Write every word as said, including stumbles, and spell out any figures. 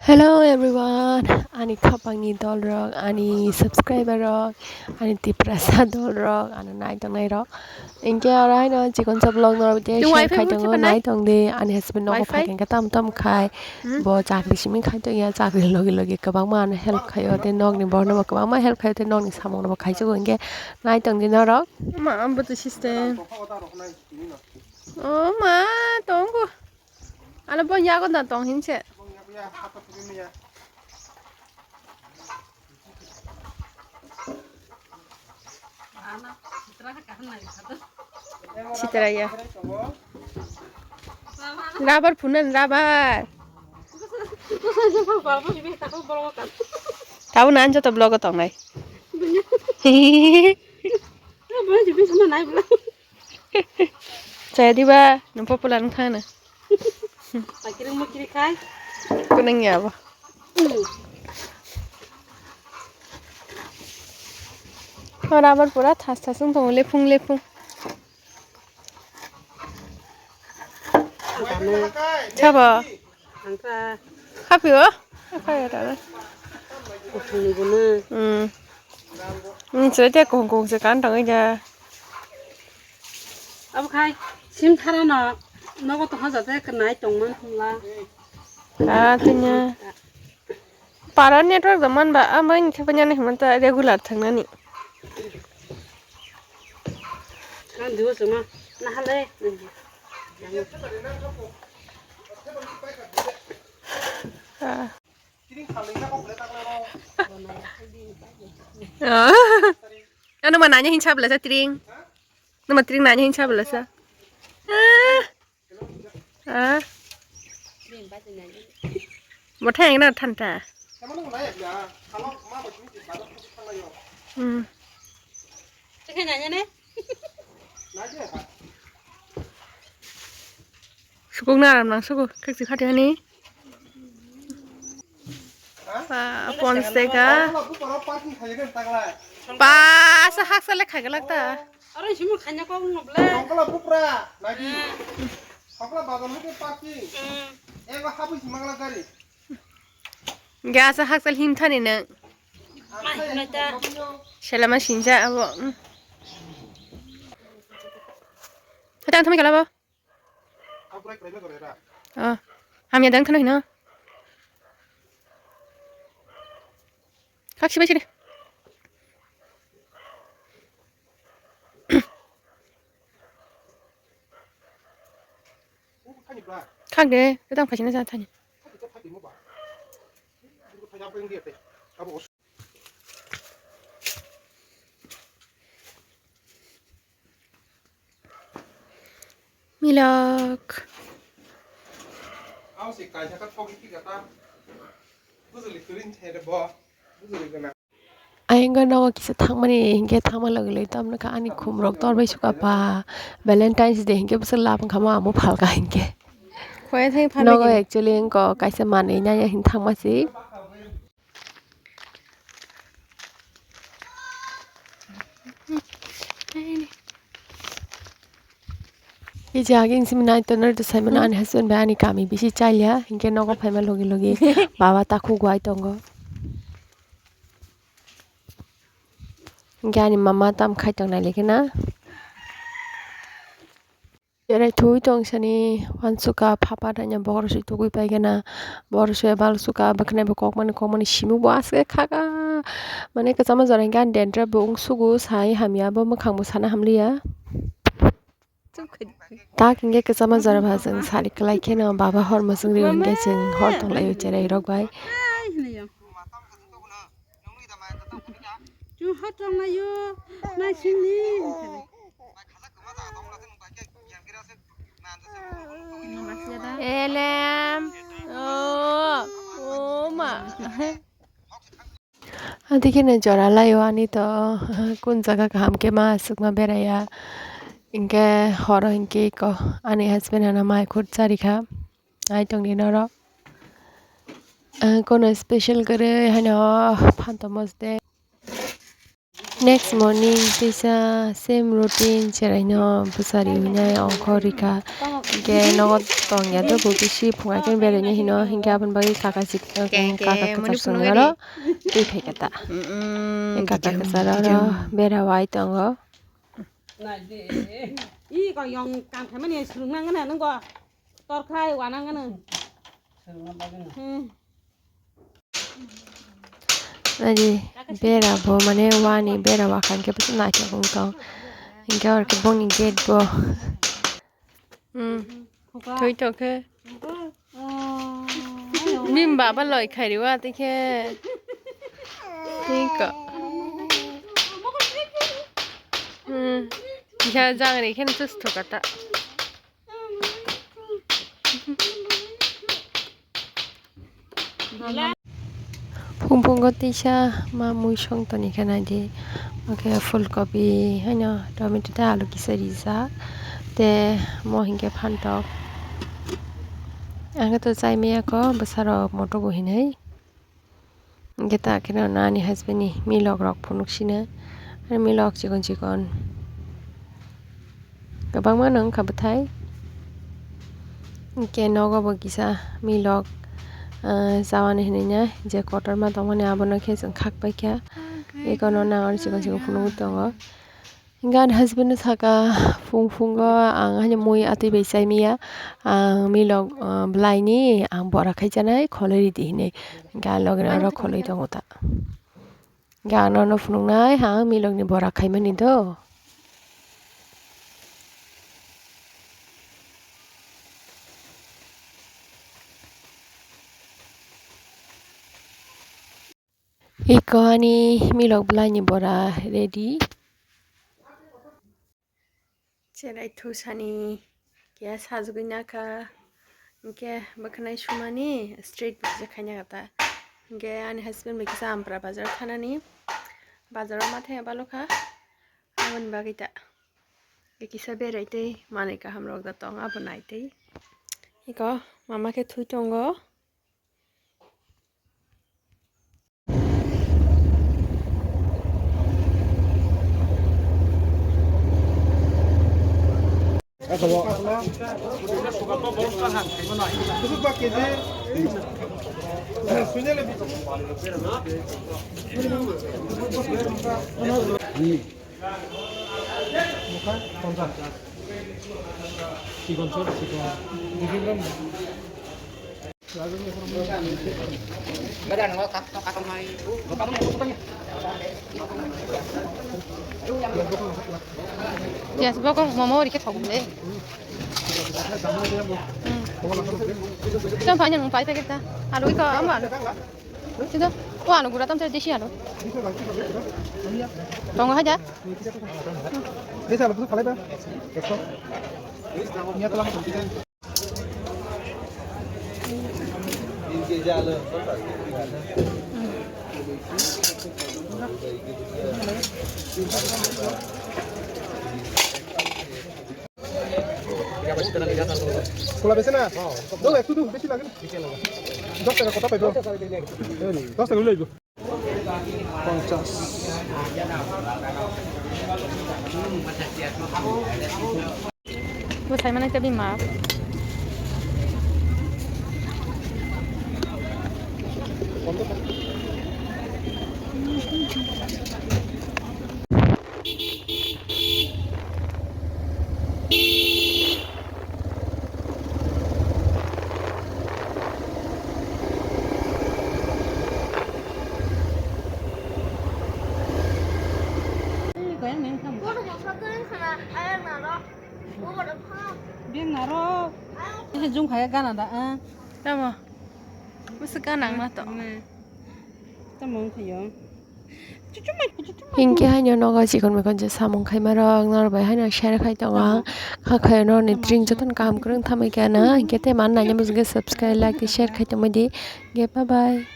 Hello everyone, ani khapangni dolrok, ani subscriber rok, ani Tiprasa dolrok, ano nai tongnai rok. Hinkhe oro haino chikon sa vlog norok je share khai tongo, nai tongdi, ani husband nogo phai khe tam tam khai. Bo chakri simi khai tongya, chakri logi logi kwbangma ano help khaio, tei nokni borokno bo kwbangma help khaio, tei nokni samungrokbo khaijago hinkhe nai tongdi norok. Ma, ambo to system. O ma, tongo. Ano bo yago da tong hinse. Sitra ya. Rabar phunan rabar. Tabo nan joto vlog o tongnai. Chaya diba, nung popular wng thana. Pakiring mukiri khai. Kunang ya bo. Hmm. Ora abar pura thas thas wng tongo, lephung lephung. Sabo. Angkha. Happy o? Happy o tara. Kuthungni guna. Hmm. Hmm, sere te kong kong se kan tangwi ja. Abo khai sim thara no nogo tongha jate kanai tongman thumla. Ah, tinya. Para network da man ba, ah, mai ni thepanya ni himanta regular thangnani. Kan diwo sema nahale. Ah. Ah. Ano ma nanya hinsa bela sa tring. Nama tring nanya hinsa bela sa. Ah. Ah. Bo thang na thanta. Hmm. Sukuk na aram nang sukuk, kek si khati hani. Pa, pon sega. Pa, sa hak sa le khai galak ta. Aro simo khanya kok no ble. Sokla bupra, lagi. Sokla bazar lagi parking. Ego habis mangla gari. Gas hak sa him thani nang. Selama sinja abo. Kata thami kalabo. Oh, hamya dang khana hino. Kak sibai sini. Kak de, kedang phasina sa thani. Milok. Ayang nogo kisa thangmani hinkhe thangma logi logi tamni kha ani khumrok torbai suka ba Valentine's Day hinkhe bwswk lab wngkha ma amo phalka hinkhe. Nogo actually wngkha kaisa manwi nanya hin thangma si. Ija agin simi nai tono to saimano ani husband bai ani kami bisi chaliya hinkhe nogo phaima logi logi baba takhuk wai tongo. Hinkhe ani mama tam khai tongnai lekhe na. Cherai thui tong sani uansukha phapa thanya bohrok se tugui paikhe na bohrok se balsukha bwkhanai bo kokmani kokmani simuk bo aswk khaka mane kwchama jora hinkhe ani dendra bo wngsugo sai hamya bo mwkhang bo sana hamliya. Tak hinkhe kwchama jora ba chwng sari kwlai kheno baba hor mwchwng ri hinkhe chwng hor tonglaio cherai rok bai. Chwng hor tonglaio naisingni. Elem. Oh, oh ma. Adikhe no jora laio ani to kun jaga kaham khe ma aswkma beraiya. Hinkhe horo hinkhe eko ani husband hana mai khut charikha. Ai tongdi norok. Kono special kwrwi haino phanto mosde. Next morning teisa same routine, cheraino bwsari hwnwi ongkho rikha. Hinkhe nogo tongya dogo bisi phungai khe beraina hino, hinkhe aboni bagwi kaka chik-, kaka kwchar songwi oro twi phaikha ta. Kaka kwchar oro bera wai tongo. Ih, kok yong kang khaimani swrwng nang gana nung bo. Tor khai wa nang gana. Swrwngna bagwi no. Hmm. Naidi bera bo mane wani bera wa kha hinkhe bwswk naithok wng tong. Hinkhe oro khe bongni gate bo. Hmm. Thwi tong khe. Bini baba loi khairi wa tei khe. Tei ko. Hmm. Kisa jang ri khe no tus thoka ta. Phung phungo teisa ma mui song toni khe naidi, oke, phulkopi haino tomato tei alu kisa rijak, tei mo hinkhe phantok. Ang khe to chai maya kho, bwsarok motogo hinwi. Hinkhe ta kheno ani husband ni milok rok phunuk sino, ani milok chikon chikon. Kwbangma no wngkha bwthai. Hinkhe nogo bo kisa milok, ah, chawani hinwi na je kotorma tongmani abono khe chwng khak paikha. Ekono nang oro chikon chikon phunugwi tongo. Hinkhe ani husband no saka, phung phungo ang haino mui atwi bai chai maya. Ang milok, ah, bwlaini ang bora khai chanai kholoi ridi hinwi. Hinkhe ang logni oro kholoi tongo ta. Hinkhe ang nono phunuknai, ha, milokni bora khaimani do. Iko ani milok bwlaini bora ready. Cherai thusani keha sajagwi nakha, hinkhe bwkhwnai sumani straight bo kisa khaina kha ta. Hinkhe ani husband bai kisa Ampra bazar thanani, bazaro ma thaya balokha, aboni bagwi ta. Kisa berai tei manwi kaham rok da tong abo nai tei. Iko mama khe thwi tongo. Piyas bokong momo rikhe thok le. Hmm. Tang phai nang pai packet ta. Alu iko amo alu. Sida. O alu gura tam desi alu. Tongo haja. Kola bese na? No, ektu tu besi lage. Dos taka kota paibo? Dos taka laibo. Ponchas. Bo sai mano ekta bini ma. Bini naro. Ese jum khaya gana da, ah. Tamo. Bwswk gana wngma to. Tamo wngkhayo. Hinkhe haino nogo chikon mikon je samung khaima rok norok bai haino share khai tongo ang. Kha khayo norokni tring jotono kaham kwrwng thamwi khe ano hinkhe tei man naina muchungkhe subscribe, like tei share khai tongmani di. Hinkhe bye bye.